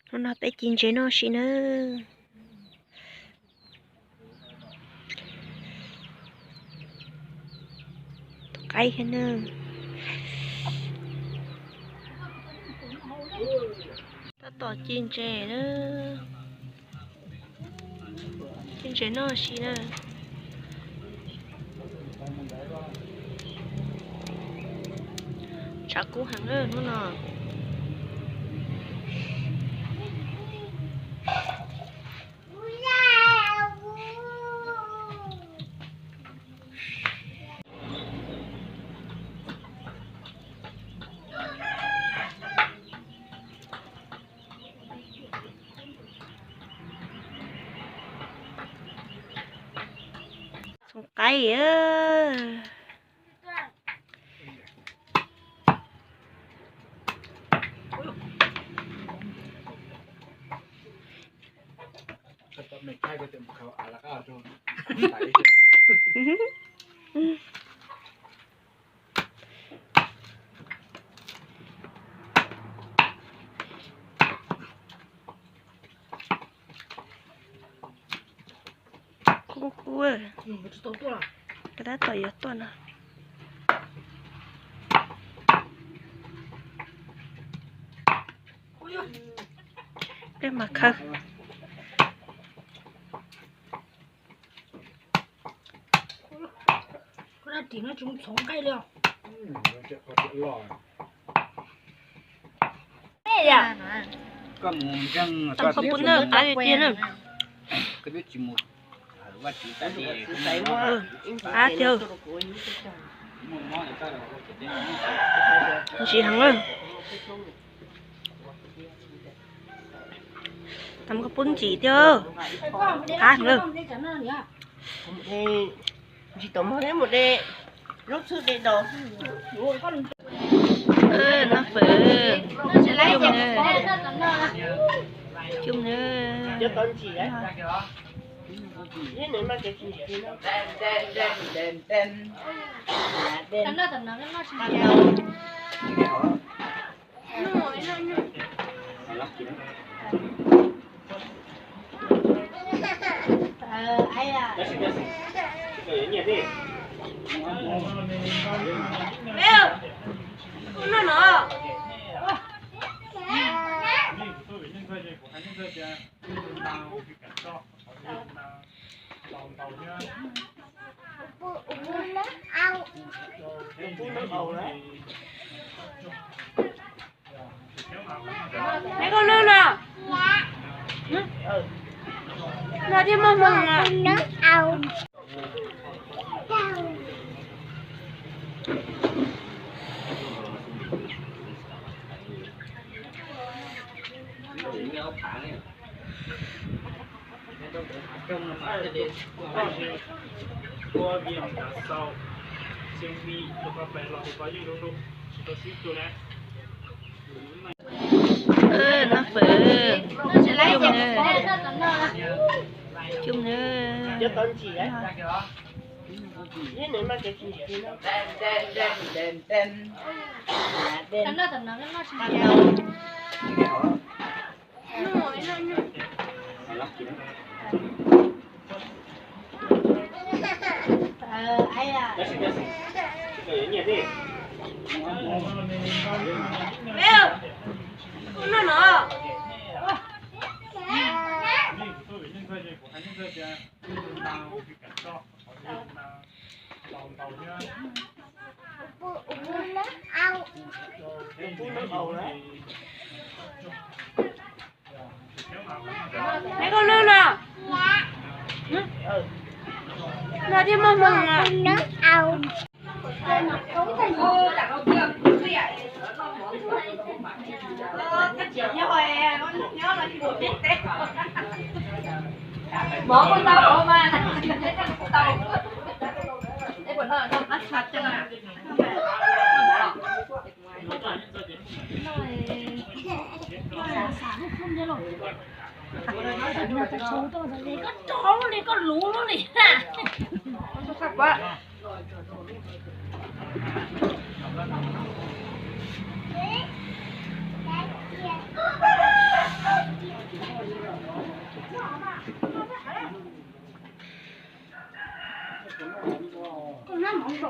Hnub no peb ci ntses noj si nawb. Tus qaib thiab na. Tab tom ci ntses na. Ci ntses noj si na. Tshav kub heev na hnub no. Txhoov qaib. Kub kub, koj tab tom yuav tuaj no. Peb mas khawb. Koj mus ntseeg, koj twb tsis mus hawm Vajtswv tas li, qab tiag. Ntsim heev lawm. Tam koj pub ntsim thiab, qab heev lawm. Ntsis tom mog, mus de lub txhwb de dos. Noj fawm, coob na, coob na. Neb koj noj no. No thiaj muaj hmoo no. Noj fawm, coob na, coob na. Neb koj noj no. No thiaj muaj hmoo no. Koj tso li, koj luv li. Yeej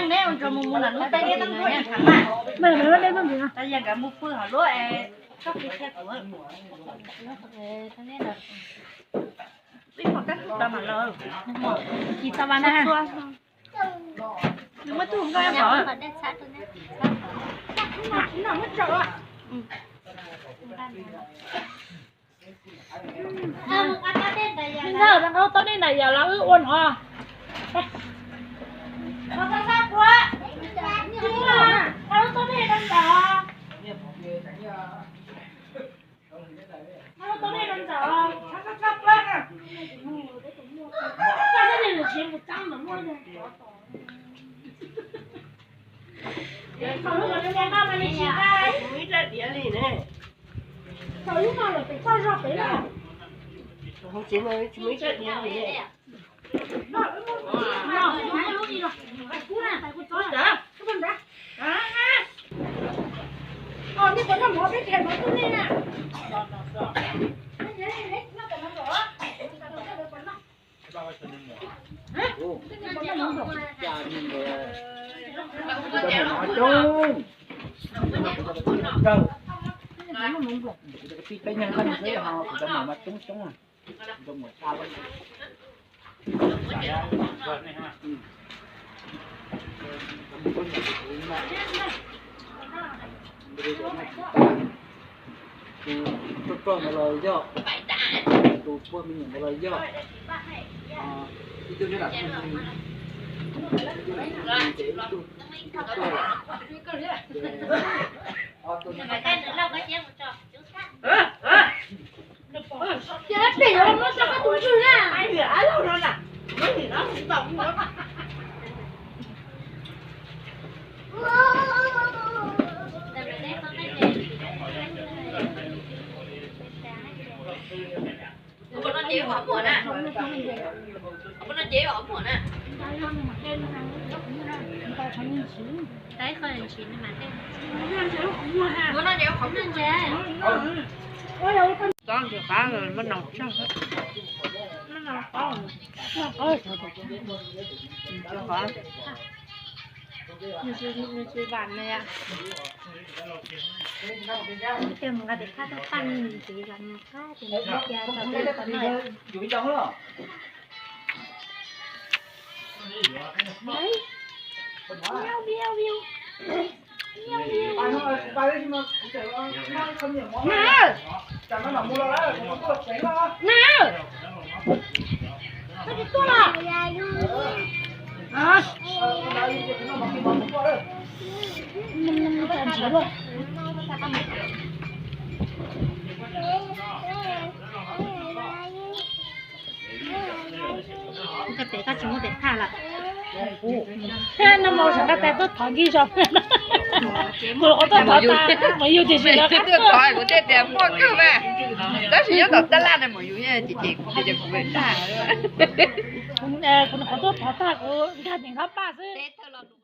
neb ua ntsuag mus mus nram lub teb neb tau ntuj yeej tham mas. Tau yeej nkawd mus pw hauv lub es txoj kev thiab kuv. Ib qho kab tau mas lawm. Tsis tau vas na. Nws muab tub nkauj nyob qhov. Ntxawg, rau qhov tau nej nram yam los wb ua no. Tau nej rau ntawm. Ib rab diav li ne. Tsis muaj ib rab diav li ne. Peb nyuag nqeeg xwb ho kuv cov maum mas coob coob. Tus rog rog ntawd los yog, tus puag me nyuam ntawd los yog, ib tug nyob lam, ib tug lam ces ib tug, ib tug tuaj lawm. Ces ob tug nyob qhov ntawd. Ces pem yuav muab rau koj tus ntswg na. Ua no ces yuav qhov muag na. Ua no ces yuav qhov muag na. Ua no ces yuav qhov muag ntses. Txob ntsis qab muab noj tsawg. Muab noj qab, noj qab, ntsis qab. Nws tsis, nws tsis vam na yom. Ces mus nqa tus phab tab paj nws tsis vam nws qab ces nws cia tso peb qhov no. Na, na, koj tsis tuaj los? Koj pem koj tsis muaj pem thaj lawm. Thiab no mas sawv daws tuaj thov ntsib zog. Kuv los qhov tuaj thov tas, mas yus tiam sis lawv qab tuaj. Kuv thiaj tias muaj kawg mas, tab sis nyob tom tab laj no mas yus ces ces kuv ces kuv pem thaj. Kuv los qhov tuaj thov tag kuv nkag pem qhov paj xwb.